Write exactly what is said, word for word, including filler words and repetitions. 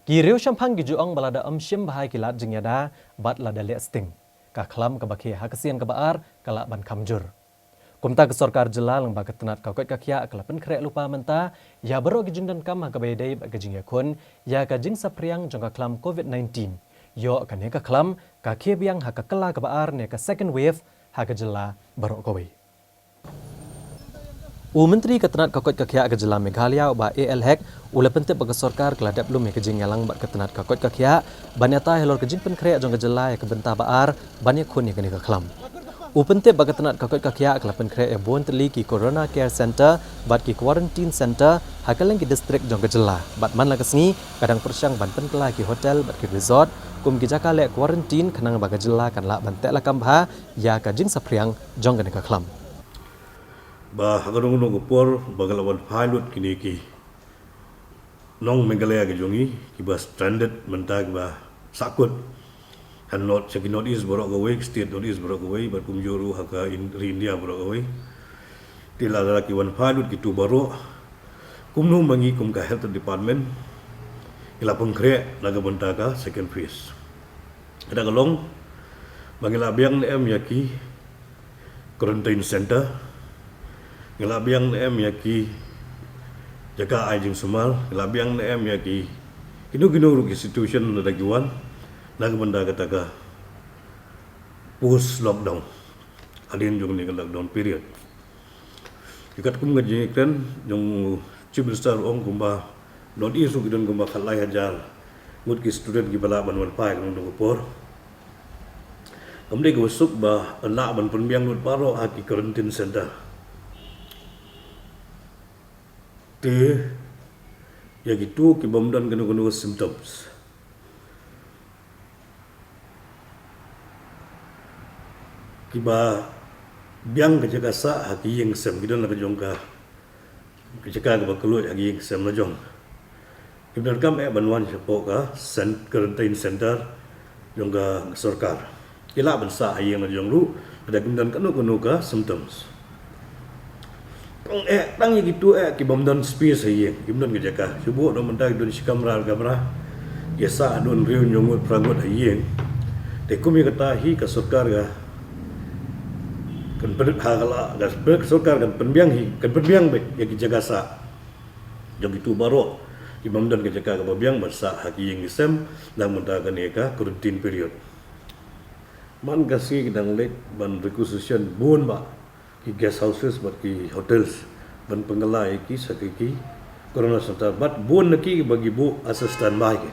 Ki riewshemphang ki ju ong ba lada ym shim bha ki lad jingïada bad lada leh sting, ka khlam kaba khie ha ka siang kaba ar ka lah ban kham jur. Kumta ka sorkar jylla lyngba ka tnat ka koit ka khiah ka la pynkhreh lypa mynta ïa baroh ki jingdonkam ha kaba ïadei bad ka jingïakhun ïa ka jingsaphriang jong ka khlam covid nineteen. Ïoh kane ka khlam ka khie biang ha ka kylla kaba ar ne ka second wave ha ka jylla baroh kawei. U Myntri ka tnat ka koit ka khiah ka jylla Meghalaya, u Bah A L Hek, u la pyntip ba ka sorkar ka la dep lum ïa ka jingïalang bad ka tnat ka koit ka khiah ban ïatai halor ka jingpynkhreh jong ka jylla ïa ka bynta ba ar ban ïakhun ïa kane ka khlam. U pyntip ba ka tnat ka koit ka khiah ka la pynkhreh ïa bun tylli ki Corona Care Center bad ki Quarantine Center ha kylleng ki district jong ka jylla, bad man la ka sngi ka dang pyrshang ban pynkylla ki hotel bad ki resort kum ki jaka leh quarantine khnang ba ka jylla kan lah ban teh lakam bha ïa ka jingsaphriang jong kane ka khlam. Ba ha kano kano ka por ba ka la wan phai lut kine ki nong Meghalaya ka jong ngi kiba stranded mynta, kiba sahkut ha North, sha ki North East baroh kawei, state North East baroh kawei, bad kumjuh ruh ha ka In-, ri India baroh kawei. Te lada ki wan phai lut kito baroh, kumno ma ngi kum ka health department ngi la pynkhreh na ka bynta ka second phase. Kata ka long ba ngi la biang ne em ïa ki quarantine center, ngi la biang ne em ïa ki jaka ai jingsumar, ngi la biang ne em ïa ki kino kino ruh ki situation lada ki wan na ka bynta kata ka post lockdown, hadien jong kane ka lockdown period. Ïa katkum ka jingkren jong u Chief Minister, ong kumba North East ruh ki don kumba khatlai hajar ngut ki student kiba lah ban wan phai ha kano kano ka por. Kam dei kaba suk ba yn lah ban pynbiang lut baroh ha ki quarantine center. Te ïa kito ki bym don kano kano symptoms, kiba biang ka jaka sah ha ki ïing sem, ki don la ka jong ka, ka jaka kaba kylluid ha ki ïing sem la jong. Kim donkam eh ban wan shapoh ka cen-, quarantine center jong ka sorkar. Ki lah ban sah ha ïing la jong ruh lada kim don kano kano ka symptoms. Tang eh, tang ïa kito eh ki bym don space ha ïing, kim don ka jaka. Shu buh noh mynta ki don shi kamra, ar kamra, ïa sah don hynriew hynñiew ngut, phra ngut ha ïing. Te kum ïa kata hi ka sorkar ka kan pyn-, ha ka la, ka sorkar kan pynbiang hi, kan pynbiang beit ïa ki jaka sah jong kito baroh ki bym don ka jaka kaba biang ban sah ha ki ïing ki sem na ka bynta kane ka quarantine period. Man ka sngi ki dang leit ban requisition bun bah ki guest houses bad ki hotels ban pynkylla ïa ki sha ki, ki corona center, bad bun na ki ba ki buh as a standby ki.